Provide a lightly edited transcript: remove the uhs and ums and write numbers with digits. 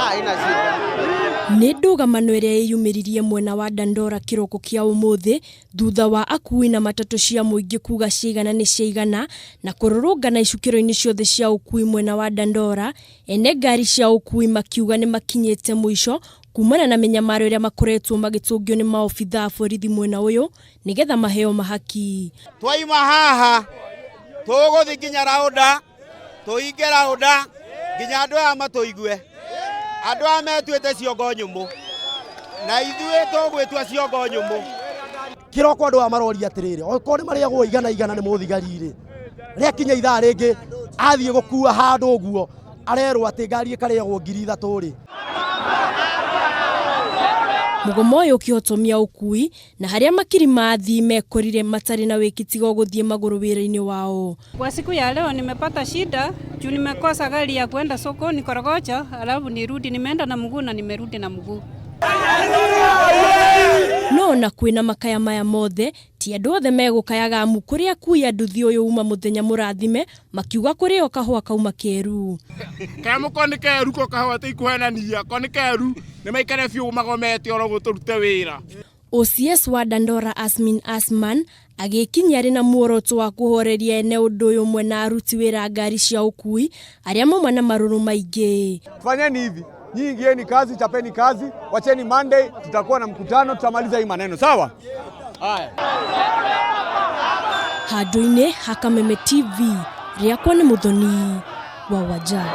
Haina shida. Nĩ ndũgamano ĩrĩa ĩyumĩririe mwena wa Dandora kĩroko kĩa ũmũthĩ thutha wa akui na matatũ cia mũingĩ kuga ciaigana nĩ ciaigana na kũrũrũngana icukĩro-inĩ ciothe cia ũkui mwena wa Dandora. Ene ngari cia ũkui makiuga nĩ makinyĩte mũico kumana na mĩnyamaro ĩrĩa makoretwo magĩtũngio nĩ maobitha a borithi mwena ũyũ nĩgetha maheo mahaki. Twaima haha tũgũthiĩ nginya raũnda, tũhinge raũnda nginya andũ aya matũigue. Andũ aya metuĩte ciongo nyũmũ na ithuĩ tũgwĩtua ciongo nyũmũ. Kĩroko andũ aya maroria atĩrĩrĩ, okorwo nĩ marĩagwo igana igana nĩ mũthigari rĩ, rĩakinya ithaa rĩngĩ athiĩ gũkua handũ ũguo arerwo atĩ ngari ĩkarĩagwo 3000 rĩ. Mũgomo ũyũ ũkĩhotomia ũkui na harĩa makiri ma athii mekorire matarĩ na wĩki tiga o gũthiĩ magũrũ wĩra-inĩ wao. Kwa siku ya leo nimepata shida juu nimekosa gari ya kwenda sokoni Korogocho, alafu nirudi, nimeenda na mguu na nimerudi na mguu. No ona kwĩna makaya maya mothe, ti andũ othe megũkayaga amu kũrĩ akui a nduthi ũyũ uma mũthenya mũrathime makiuga kũrĩ o kahũa kauma keru. Kaya ko nĩ keru ko kahũa tikuhenania ko nĩ keru nĩ maikare biũ magomete oro tũrute wĩra. OCS wa Dandora Asmin Asman agĩkinyia arĩ na muoroto wa kũhoreria ene ũndũ ũyũ ũmwe na aruti wĩra a ngari cia ũkui arĩa mauma na marũrũ maingĩ. Fanyeni hivi, nyinyi ingieni kazi, chapeni kazi, wacheni Monday, tutakuwa na mkutano, tutamaliza hii maneno, sawa? Haya. Handũ-inĩ ha Kameme TV, rĩakwa nĩ Mũthoni wa Wanja.